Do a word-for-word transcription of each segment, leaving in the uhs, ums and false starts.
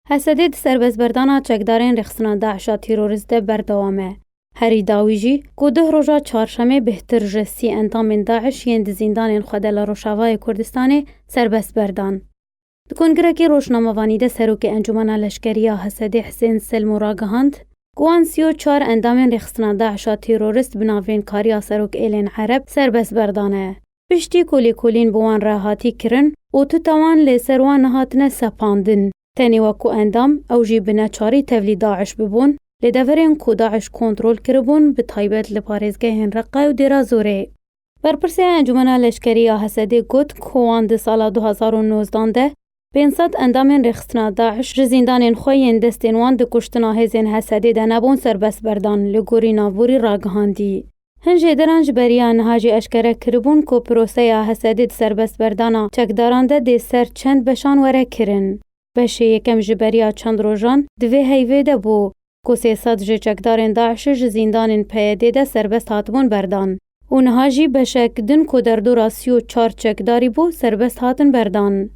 H S D di serbestberdana çekdarên rêxistina DAIŞ a terorîst de berdewam e. Herî dawî jî ku duh roja çarşemê bêhtir ji sî endamên DAIŞ yên di zîndanên xwe de li Rojavayê Kurdistanê serbest berdan. Di kongrekî rojnamevanî de serokê Encûmena Leşkerî ya H S D Hisên Selmo ragihand ku wan sî û çar endamên rêxistina DAIŞ a terorîst bi navênkariya serok êlên Ereb serbest berdane. Piştî ku lêkolîn bi wan re hatî kirin û tuta wan li ser wan nehatine sepandin, tenê wekû endam ew jî bi neçarî tevlî DAIŞ bibûn, li deverên ku DAIŞ kontrol kiribûn, bi taybet li parêzgehên Reqa û Dêra Zorê. Berpirsê Encûmena Leşkerî ya H S D got ku wan di sala du hezar û nozdan de pênc sed endamên rêxistina DAIŞ ji zîndanên xwe yên destên wan di kuştina hêzên H S D de nebûn serbest berdan, li gorî navborî ragihandî. Hin jêderan ji beriya niha jî eşkere kiribûn ku proseya H S D di serbestberdana çekdaran de dê ser çend beşan were kirin. Beşê yekem ji beriya çend rojan di vê heyvê de bû ku sê sed ji çekdarên DAIŞê ji zîndanên P Y D de serbest hatibûn berdan û niha jî beşek din ku derdora sî û çar çekdarî bû serbest hatin berdan.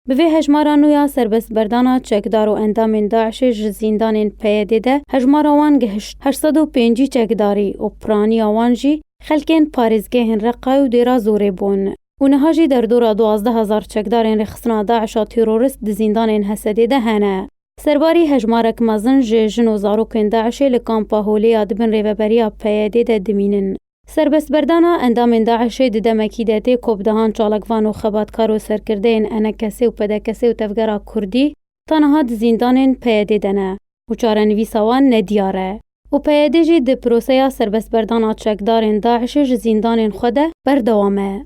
Bi vê hejmara nû ya serbestberdana çekdar û endamên DAIŞê ji zîndanên P Y D de hejmara wan gihişt heşt sed û pêncî çekdarî û piraniya wan jî xelkên parêzgehên Reqayê û Dêra Zorê bûn û niha jî derdora duwazdeh hezar çekdarên rêxistina DAIŞ a terorîst di zîndanên H S D de hene. Serbarî hejmarek mezin ji jin û zarokên DAIŞê li kampa Holê ya di bin rêveberiya P Y D de dimînin. Serbestberdana endamên DAIŞê di demekî de tê ku bi dehan çalakvan û xebatkar û serkirdeyên E N K S ê û P D K S ê û Tevgera Kurdî ta niha di zîndanên P Y D de ne û çarenivîsa wan nediyar e û P Y D jî di proseya serbestberdana çekdarên DAIŞê ji zîndanên xwe de berdewam e.